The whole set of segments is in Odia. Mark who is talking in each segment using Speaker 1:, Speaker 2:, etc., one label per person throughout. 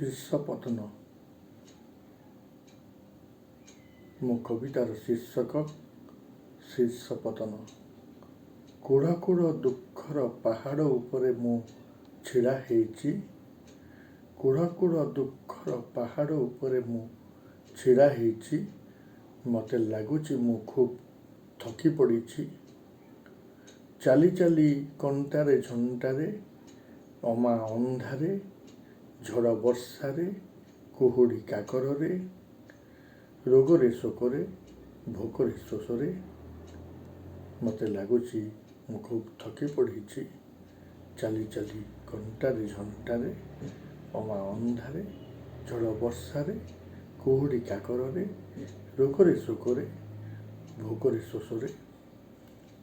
Speaker 1: ଶୀର୍ଷ ପତନ। ମୋ କବିତାର ଶୀର୍ଷକ ଶୀର୍ଷ ପତନ। କୁଢ଼ କୁଢ଼ ଦୁଃଖର ପାହାଡ଼ ଉପରେ ମୁଁ ଛିଡ଼ା ହେଇଛି। କୁଢ଼ କୁଢ଼ ଦୁଃଖର ପାହାଡ଼ ଉପରେ ମୁଁ ଛିଡ଼ା ହେଇଛି। ମୋତେ ଲାଗୁଛି ମୁଁ ଖୁବ୍ ଥକି ପଡ଼ିଛି। ଚାଲି ଚାଲି କଣ୍ଟାରେ ଝଣ୍ଟାରେ, ଅମା ଅନ୍ଧାରେ, ଝଡ଼ ବର୍ଷାରେ, କୁହୁଡ଼ି କାକରରେ, ରୋଗରେ ଶୋକରେ, ଭୋକରେ ଶୋଷରେ, ମୋତେ ଲାଗୁଛି ମୁଁ ଖୁବ୍ ଥକି ପଡ଼ିଛି। ଚାଲି ଚାଲି କଣ୍ଟାରେ ଝଣ୍ଟାରେ, ଅମା ଅନ୍ଧାରେ, ଝଡ଼ ବର୍ଷାରେ, କୁହୁଡ଼ି କାକରରେ, ରୋଗରେ ଶୋକରେ, ଭୋକରେ ଶୋଷରେ,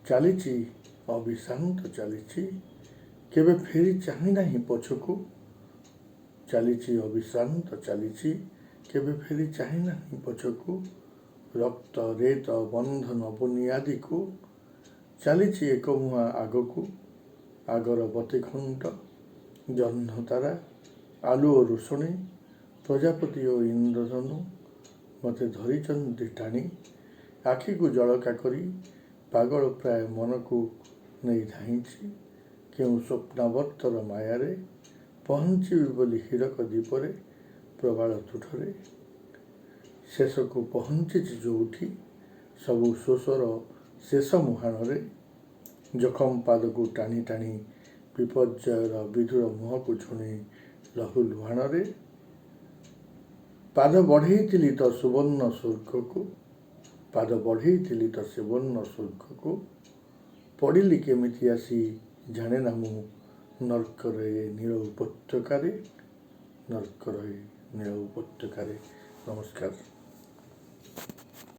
Speaker 1: ଚାଲିଛି, ଅବିଶ୍ରାନ୍ତ ଚାଲିଛି, କେବେ ଫେରି ଚାହିଁ ନାହିଁ ପଛକୁ। ଚାଲିଛି, ଅବିଶ୍ରାନ୍ତ ଚାଲିଛି, କେବେ ଫେରି ଚାହିଁ ନାହିଁ ପଛକୁ, ରକ୍ତ ରେତ ବନ୍ଧନ ବୁନିଆଦିକୁ। ଚାଲିଛି ଏକମୁହାଁ ଆଗକୁ। ଅଗରବତୀ ଖୁଣ୍ଟ, ଜହ୍ନତାରା, ଆଲୁଅ ରୋଷଣୀ, ପ୍ରଜାପତି ଓ ଇନ୍ଦ୍ରଧନୁ ମୋତେ ଧରିଛନ୍ତି ଟାଣି। ଆଖିକୁ ଜଳକା କରି ପାଗଳ ପ୍ରାୟ ମନକୁ ନେଇ ଧାଇଁଛି କେଉଁ ସ୍ୱପ୍ନାବର୍ତ୍ତର ମାୟାରେ, ପହଞ୍ଚିବି ବୋଲି ହୀରକ ଦ୍ୱୀପରେ, ପ୍ରବାଳ ତୁଠରେ। ଶେଷକୁ ପହଞ୍ଚିଛି ଯୋଉଠି, ସବୁ ଶୋଷର ଶେଷ ମୁହାଣରେ, ଜଖମ ପାଦକୁ ଟାଣି ଟାଣି ବିପର୍ଯ୍ୟୟର ବିଧୁର ମୁହଁକୁ ଝୁଣି ଲହୁ ଲୁହାଣରେ। ପାଦ ବଢ଼େଇଥିଲି ତ ସୁବର୍ଣ୍ଣ ସ୍ୱର୍ଗକୁ, ପାଦ ବଢ଼େଇଥିଲି ତ ସୁବର୍ଣ୍ଣ ସ୍ୱର୍ଗକୁ, ପଡ଼ିଲି କେମିତି ଆସି ଜାଣେ ନା ମୁଁ ନର୍କର ଏ ନୀଳ ଉପତ୍ୟକାରେ, ନର୍କର ଏ ନୀଳ ଉପତ୍ୟକାରେ। ନମସ୍କାର।